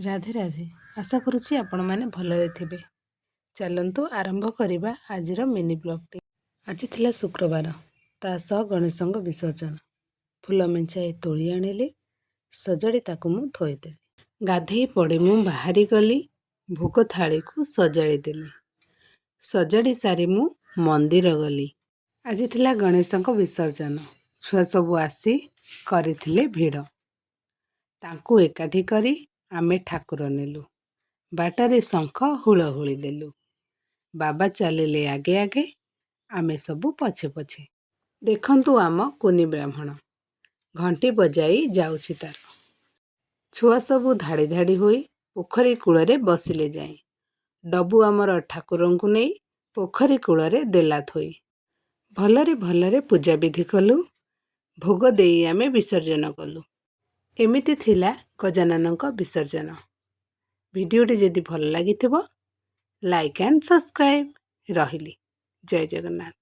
ରାଧେ ରାଧେ। ଆଶା କରୁଛି ଆପଣମାନେ ଭଲରେ ଥିବେ। ଚାଲନ୍ତୁ ଆରମ୍ଭ କରିବା ଆଜିର ମିନି ବ୍ଲଗ୍ଟି। ଆଜି ଥିଲା ଶୁକ୍ରବାର, ତା ସହ ଗଣେଶଙ୍କ ବିସର୍ଜନ। ଫୁଲ ମେଞ୍ଚାଏ ତୋଳି ଆଣିଲି, ସଜାଡ଼ି ତାକୁ ମୁଁ ଥୋଇଦେଲି। ଗାଧେଇ ପଡ଼ି ମୁଁ ବାହାରି ଗଲି, ଭୋଗ ଥାଳିକୁ ସଜାଡ଼ି ଦେଲି। ସଜାଡ଼ି ସାରି ମୁଁ ମନ୍ଦିର ଗଲି। ଆଜି ଥିଲା ଗଣେଶଙ୍କ ବିସର୍ଜନ। ଛୁଆ ସବୁ ଆସି କରିଥିଲେ ଭିଡ଼। ତାଙ୍କୁ ଏକାଠି କରି ଆମେ ଠାକୁର ନେଲୁ। ବାଟରେ ଶଙ୍ଖ ହୁଳହୁଳି ଦେଲୁ। ବାବା ଚାଲିଲେ ଆଗେ ଆଗେ, ଆମେ ସବୁ ପଛେ ପଛେ। ଦେଖନ୍ତୁ ଆମ କୁନି ବ୍ରାହ୍ମଣ ଘଣ୍ଟି ବଜାଇ ଯାଉଛି ତାର। ଛୁଆ ସବୁ ଧାଡ଼ି ଧାଡ଼ି ହୋଇ ପୋଖରୀ କୂଳରେ ବସିଲେ ଯାଇ। ଡବୁ ଆମର ଠାକୁରଙ୍କୁ ନେଇ ପୋଖରୀ କୂଳରେ ଦେଲା ଥୋଇ। ଭଲରେ ଭଲରେ ପୂଜାବିଧି କଲୁ, ଭୋଗ ଦେଇ ଆମେ ବିସର୍ଜନ କଲୁ। ଏମିତି ଥିଲା ଗଜାନନଙ୍କ ବିସର୍ଜନ। ଭିଡ଼ିଓଟି ଯଦି ଭଲ ଲାଗିଥିବ, ଲାଇକ୍ ଆଣ୍ଡ ସବସ୍କ୍ରାଇବ୍। ରହିଲି, ଜୟ ଜଗନ୍ନାଥ।